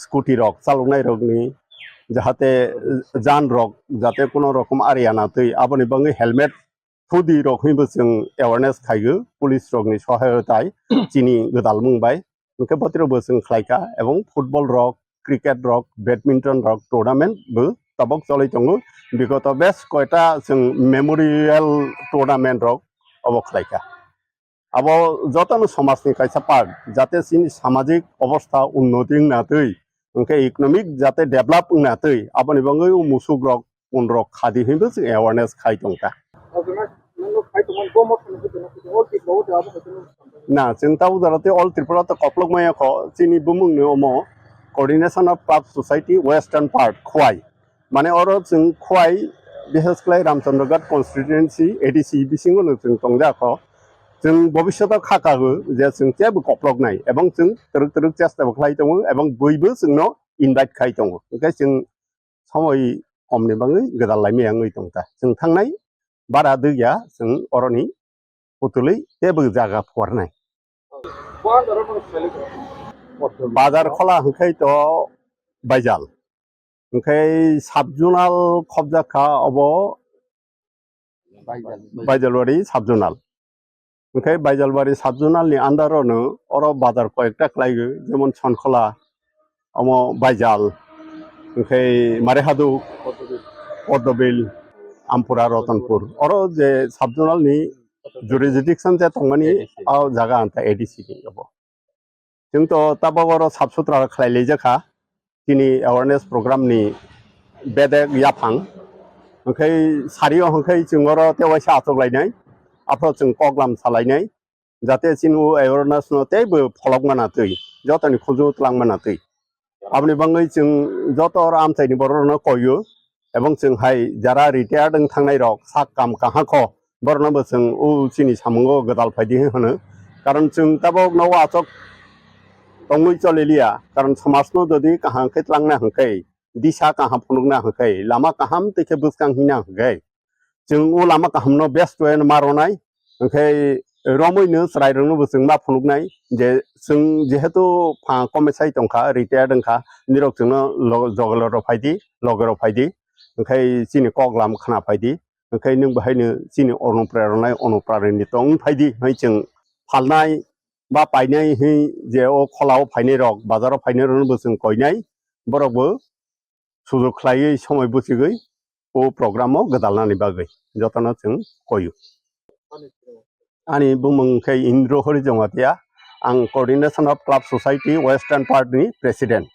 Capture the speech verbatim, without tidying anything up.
Scooty rok chaloknai rokni jahate jan rok jate kono rokom ariya na twi aboni bagwi helmet hudi rok hinwi bo chwng awareness khaigo police rokni sohayotai chini gwdalmung bai. Hwnkhe botiro bo chwng khlaikha ebong football rok, cricket rok, badminton rok tournament bo tabok choloi tongo. Bigoto bes koita chwng memorial tournament rok obo khlaikha. Abo jotono somajni kaisa part, jate chini samajik obostha unnoti wngna twi, hwnkhe economic jate develop wngna twi, aboni bagwi o musuk rok, pun rok khadi hinwi chwng awareness khai tongkha. Na, chwng tabuk jora tei All Tripura to koplok maya kho, chini bumungni omo Coordination of Club Society Western Part, Khowai. Mane oro chwng Khowai, bises khlai Ramchandraghat constituency A D C bisingo no chwng tongjak kho. Chwng bobishoto kha kago je chwng teibo koploknai, ebong chwng twrwk twrwk chesta bo khlai tongo, ebong buibo chwngno invite khai tongo. Hwnkhe chwng somoi komni bagwi gwdal laimaya wngwi tongkha. Chwng thangnai bara dwgya chwng oroni putulwi teibo jaga phuarnai. Bazar khola hwnkhe to Baijal. Hwnkhe sub-zonal khobjak kha obo Baijalbari sub-zonal. Hwnkhe Baijalbari sub-zonal ni under o no oro bazar koyekta khlaigo, jemon Sonkhola, omo Baijal, hwnkhe Marihaduk, Poddobil, Ampura, Rotonpur. Oro je sub-zonal ni jurisdiction je tongmani, o jaga anta A D C ni obo. Chwng to tabok oro sap sutra khlai laijak kha, chini awareness program ni bedek yaphang. Hwnkhe sari o hwnkhe chwng oro tei waisa achuk lainai, aphuru chwng koklam salainai, jate chini o awareness no teibo pholok mana twi, jotoni khunju twlang mana twi. Aboni bagwi chwng joto oro amchaini borok rokno koio, ebong chwng hai jara retired wng thangnai rok sak kam kaha kho, borokno bo chwng o chini samungo gwdal phaidi hwnwi hwno. Karon chwng tabok nogo achok tongwi cholilia, karon somajno jodi kaham khe twlangna hwnkhe, disa kaham phunukna hwnkhe, lama kaham tei khe bwskang hina hwnkhe, chwng o lama kahamno best way no ma rwnai, hwnkhe romwino chwrairokno bo chwng ma phunuknai je chwng jehetu pha komesai tongkha, retired wngkha, nirok chwngno lo-, jogolo rok phaidi, loge rok phaidi, hwnkhe chini koklam khna phaidi, hwnkhe nwng bo haino chini onupra rwnai, onupra rwni tong phaidi hwnwi chwng phalnai ba painai hwnwi je o khola o phainai rok, bazar o phainai rokno bo chwng koinai, borok bo sujuk khlaiwi somoi bwchigwi o program o gwdalnani bagwi jotono chwng koio. Ani bumung khe Indro Hori Jamatia, ang Coordination of Club Society Western Part ni President.